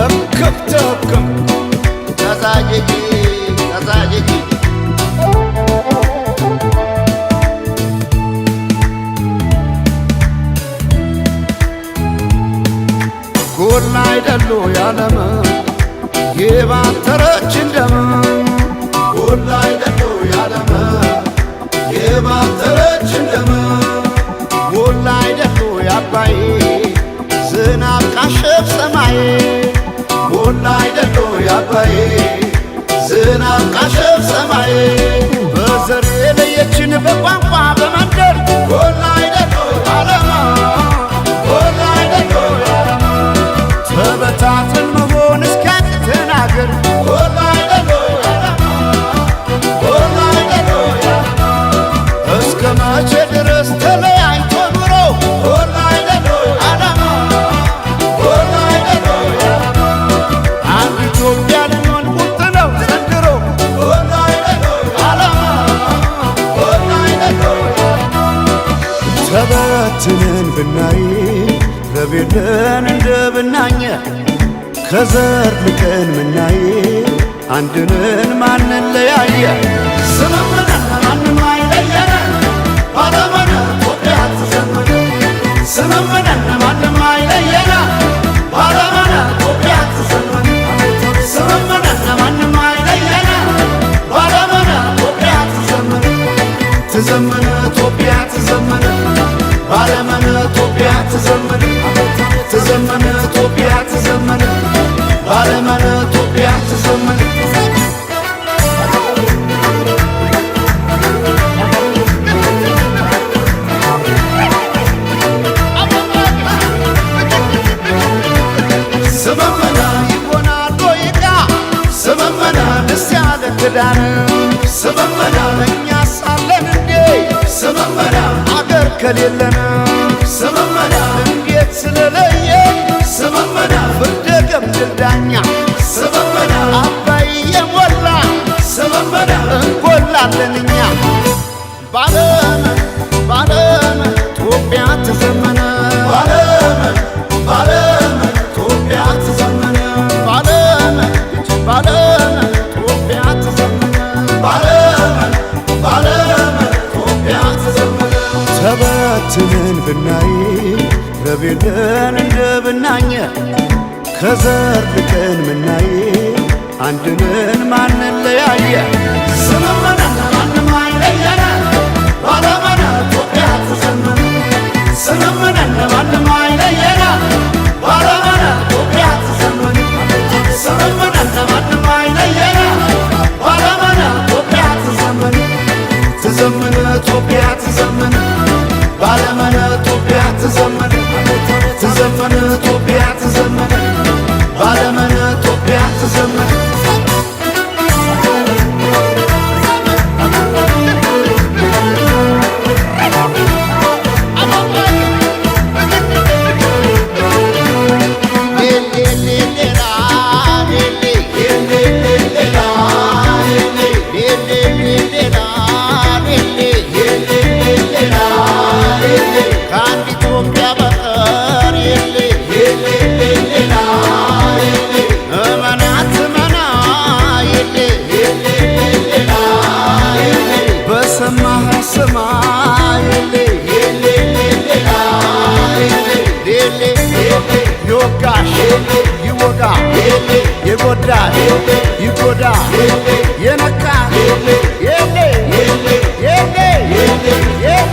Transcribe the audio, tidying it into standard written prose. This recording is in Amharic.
እክብትክም ተዛጅጂ ተዛጅጂ። ጎላ አይደሉ ያለም የባተረች እንደም፣ ጎላ አይደሉ ያለም የባተረች እንደም፣ ጎላ አይደሉ ያባይ ዝናብ ቃሸፍ ሰማይ፣ ጎላ አይደሉ ያባይ ዝናብ ቃሸፍ ሰማይ፣ በዘር የለየችን በቋንቋ በመንደር፣ ጎላ አይደሉ ዓለም፣ ጎላ አይደሉ ዓለም፣ ተበታትን መሆን እስኪያቅተን አገር፣ ጎላ አይደሉ ዓለም፣ ጎላ አይደሉ ዓለም፣ እስከ መቼ ድረስ ተለያይቶ ኑሮ? ጎላ አይደሉ ዓለም፣ ጎላ አይደሉ ዓለም፣ አንድ ኢትዮጵያ ልንሆን ቁርጥ ነው ዘንድሮ፣ ጎላ አይደሉ ዓለም፣ ጎላ አይደሉ። ተበትነን ብናይ ረቤለን እንደ ብናኘ፣ ከዘር ልቀን ምናይ አንድንን ማንለያየ፣ ስምምነን ማንም አይለየን፣ ባለመነ ኢትዮጵያ ትዘመን፣ ስምምነን ማንም አይለየን፣ ባለመነ ኢትዮጵያ ትዘመን፣ ስምምነን ማንም አይለየን፣ ባለመነ ኢትዮጵያ ትዘመን፣ ትዘመን ኢትዮጵያ ትዘመን፣ ባለመነ ኢትዮጵያ ትዘመን፣ ትዘመን ኢትዮጵያ ትዘመን፣ ባለመነ ኢትዮጵያ ትዘመን። ስምምነ ይሆናል ወይቃ ስምምነ ደስ ያለ ክዳን ስምምነ፣ እኛ ሳለን እንዴ ስምምነ አገር ከሌለን ስምምነ፣ እንዴት ስለለየ ስምምነ ፍርደ ገምድል ዳኛ ስምምነ፣ አባይ የሞላ ስምምነ እንጎላለን እኛ፣ ባለም ባለም ኢትዮጵያ ትዘመነ፣ ባለም ባለም ኢትዮጵያ ትዘመነ፣ ባለም ባለም ኢትዮጵያ ትዘመነ፣ ባለም ባለም ኢትዮጵያ ትዘመነ። ተበትነን ብናይ ረቤለን እንደ ብናኘ፣ ከዘር ልቀን ምናይ አንድንን ማንለያየ፣ ስምምነን ማንም አይለየን፣ ባለመነ ኢትዮጵያ ትዘመን፣ ስምምነን ማንም አይለየን፣ ባለመነ ኢትዮጵያ ትዘመን፣ ስምምነን ማንም አይለየን፣ ባለመነ ኢትዮጵያ ትዘመን፣ ትዘመን ኢትዮጵያ ትዘመን፣ ባለመነ ኢትዮጵያ ትዘመን፣ ትዘመን ኢትዮጵያ ትዘመን፣ ባለመነ ኢትዮጵያ ትዘመን። ከአንድ ኢትዮጵያ በቀር የለ፣ እመናት እመና የለ፣ በሰማህ ስማ የለ፣ ይወጋሽ ይወጋ፣ የጎዳሽ ይጎዳ፣ የነካ የለ የለ የለ የለ።